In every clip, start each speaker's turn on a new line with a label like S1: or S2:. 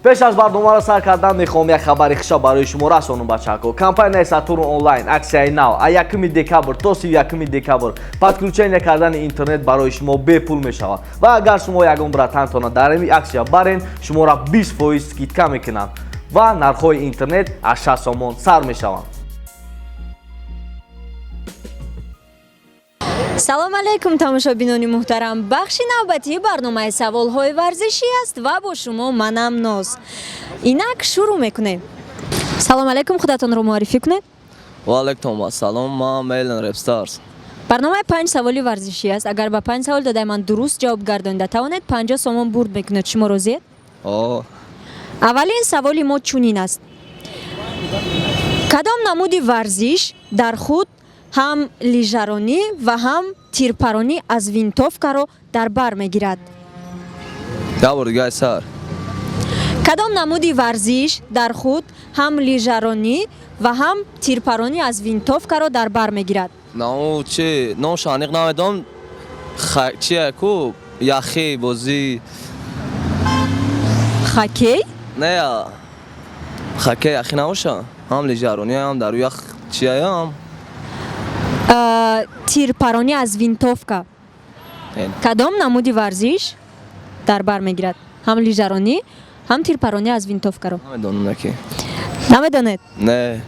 S1: Пеш аз барномаро сар кардан мехоҳам як хабари хуша барои шумо расонам, бачаҳако. Компанияи Сатурн Онлайн аксияи нав: а 1 декабр то 31 декабр подключение кардани интернет барои шумо бепул мешавад. Ва агар шумо ягон братантона дар ин аксия барен, шуморо 20% скидка мекунанд ва нархҳои интернет аз 6 сомон сар мешаванд.
S2: Салом алейкум, тамошобинони муҳтарам! Бахши навбатии барномаи саволҳои варзишӣ аст ва бо шумо манам, Ноз. Инак шурӯъ мекунем. Салом алейкум, худатонро муаррифӣ кунед.
S3: Ваалайкум ассалом, ман Мейлен Репстарс.
S2: Барномаи панҷ саволи варзишӣ аст. Агар ба панҷ савол додаи ман дуруст ҷавоб гардонида тавонед, 50 сомон бурд мекунед. Шумо розиед?
S3: О.
S2: Аввалин саволи мо чунин аст: кадом намуди варзиш дар худ ҳам лижаронӣ ва ҳам тирпаронӣ аз винтовкаро дар бар мегирад?
S3: Як бор дига сар.
S2: Кадом намуди варзиш дар худ ҳам лижаронӣ ва ҳам тирпаронӣ аз винтовкаро дар бар мегирад?
S3: На, чи номша аниқ намедонам. Чия ку, яхи бозӣ.
S2: Хоккей?
S3: Не, хоккей яхи набоша? Ҳам лижаронӣ, ҳам дар ях чияям.
S2: Тирпаронӣ аз винтовка. Кадом намуди варзиш дар бар мегирад ҳам лижаронӣ, ҳам тирпаронӣ аз винтовкаро?
S3: Намедонам, наки.
S2: Намедонед?
S3: Не.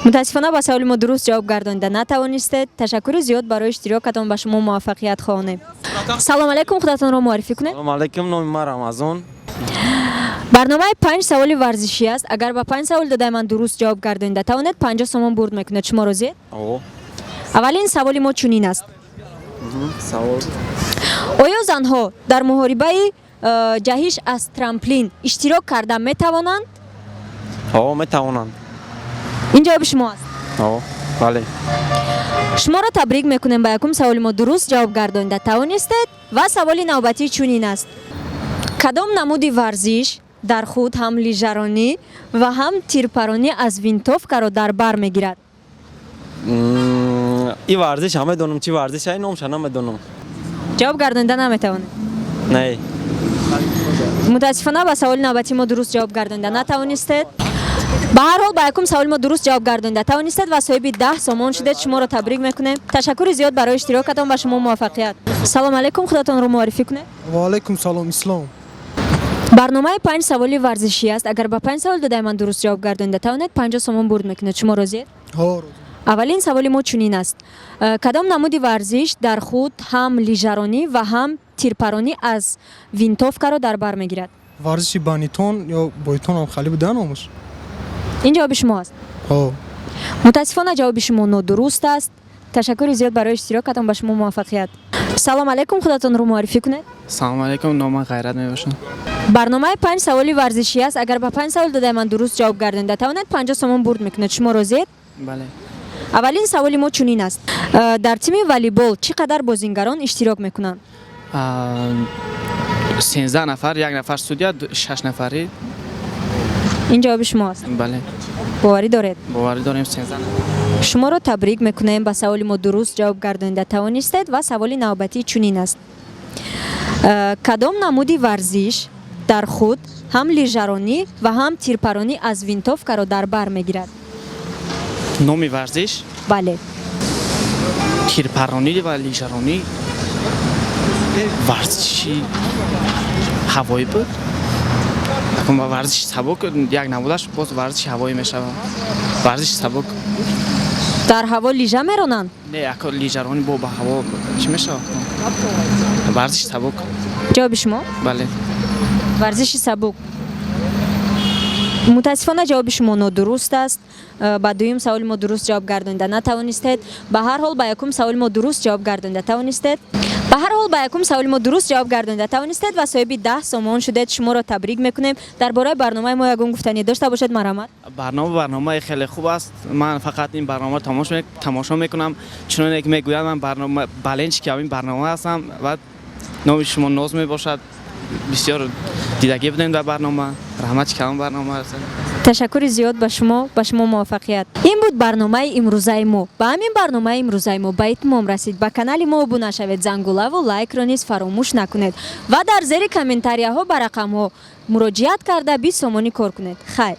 S2: Мутаассифона, ба саволи мо дуруст ҷавоб гардонида натавонистед. Ташаккури зиёд барои иштирокатон, ба шумо муваффақият хоҳонем. Салом алейкум, худатонро муаррифӣ кунед.
S4: Салом алейкум, номи ман Рамазон.
S2: Барномаи панҷ саволи варзишӣ аст. Агар ба панҷ савол додаи ман дуруст ҷавоб гардонида тавонед, 50 сомон бурд мекунед. Шумо розиед?
S4: О.
S2: Аввалин саволи мо чунин аст:
S4: Савол.
S2: Оё занҳо дар муҳорибаи ҷаҳиш аз трамплин иштирок карда метавонанд?
S4: О, метавонанд.
S2: Ин ҷавоби шумо аст?
S4: О, бале.
S2: Шуморо табрик мекунем, ба якум саволи мо дуруст ҷавоб гардонида тавонистед. Ва саволи навбатӣ чунин аст: кадом намуди варзиш дар худ ҳам лижаронӣ ва ҳам тирпаронӣ аз винтовкаро дар бар мегирад?
S4: И варзиш ҳам медонам, чӣ варзиш ай, номша намедонам.
S2: Ҷавоб гардонида наметавонед?
S4: Не.
S2: Мутаассифона, ба саволи навбатии мо дуруст ҷавоб гардонида натавонистед. Ба ҳар ҳол, ба якум саволи мо дуруст ҷавоб гардонида тавонистед ва соҳиби 10 сомон шудед. Шуморо табрик мекунем. Ташаккури зиёд барои иштирокатон, ба шумо муваффақият. Салом алейкум, худатонро муаррифӣ кунед.
S5: Ва алайкум салом, Ислом.
S2: Барномаи панҷ саволи варзишӣ аст. Агар ба панҷ савол додаи ман дуруст ҷавоб гардонида тавонед, 50 сомон бурд мекунед. Шумо розиед?
S5: Ҳо.
S2: Аввалин саволи мо чунин аст: кадом намуди варзиш дар худ ҳам лижаронӣ ва ҳам тирпаронӣ аз винтовкаро дар бар мегирад?
S5: Варзиши банитон ё бойтон ҳам хали буда номаш.
S2: Ин ҷавоби шумо аст?
S5: Ҳо.
S2: Мутаассифона, ҷавоби шумо нодуруст аст. Ташаккури зиёд барои иштирокатон, ба шумо муваффақият. Салом алейкум, худатонро муаррифӣ кунед.
S6: Салом алейкум, номам Ғайрат мебошад.
S2: Барномаи панҷ саволи варзишӣ аст. Агар ба панҷ савол додаи ман дуруст ҷавоб гардонида тавонед, 50 сомон бурд мекунед. Шумо розиед?
S6: Бале.
S2: Аввалин саволи мо чунин аст: дар тими волейбол чӣ қадар бозингарон иштирок мекунанд?
S6: 13 нафар, як нафар судья, шаш нафарӣ.
S2: Ин ҷавоби шумо аст?
S6: Бале.
S2: Боварӣ доред?
S6: Боварӣ дорем, 13 нафар.
S2: Шуморо табрик мекунем, ба саволи мо дуруст ҷавоб гардонида тавонистед. Ва саволи навбатӣ чунин аст: кадом намуди варзиш дар худ ҳам лижаронӣ ва ҳам тирпаронӣ аз винтовкаро дар бар мегирад?
S6: Номи варзиш?
S2: Бале.
S6: Тирпаронӣ ва лижаронӣ, варзиши ҳавоӣ буд. Акун ба варзиши сабук як намудаш боз варзиши ҳавоӣ мешавад, варзиши сабук.
S2: Дар ҳаво лижа меронанд?
S6: Не, ако лижаронӣ бо ба ҳаво чӣ мешавад? Варзиши сабук.
S2: Ҷавоби шумо?
S6: Бале.
S2: Варзиши сабук. Мутаассифона, ҷавоби шумо нодуруст аст. Ба дуюм саволи мо дуруст ҷавоб гардонида натавонистед. Ба ҳар ҳол, ба якум саволи мо дуруст ҷавоб гардонида тавонистед. Ба ҳар ҳол, ба якум саволи мо дуруст ҷавоб гардонида тавонистед ва соҳиби 10 сомон шудед. Шуморо табрик мекунем. Дар бораи барномаи мо ягон гуфтанӣ дошта бошед, марҳамат.
S6: Барнома барномаи хеле хуб аст. Ман фақат ин барномаро тамошо мекунам. Чуноне ки мегӯянд, ман барнома болельщики ҳамин барнома ҳастам ва номи шумо Ноз мебошад. Бисёр дидагӣ будем дар барнома. Раҳмати калон барнома аст.
S2: Ташаккури зиёд ба шумо, ба шумо муваффақият. Ин буд барномаи имрӯзаи мо. Ба ҳамин барномаи имрӯзаи мо ба итмом расид. Ба канали мо обуна шавед, зангулаву лайкро низ фаромӯш накунед ва дар зери комментарияҳо ба рақамҳо Муроҷиат карда 20 сомонӣ кор кунед. Хайр.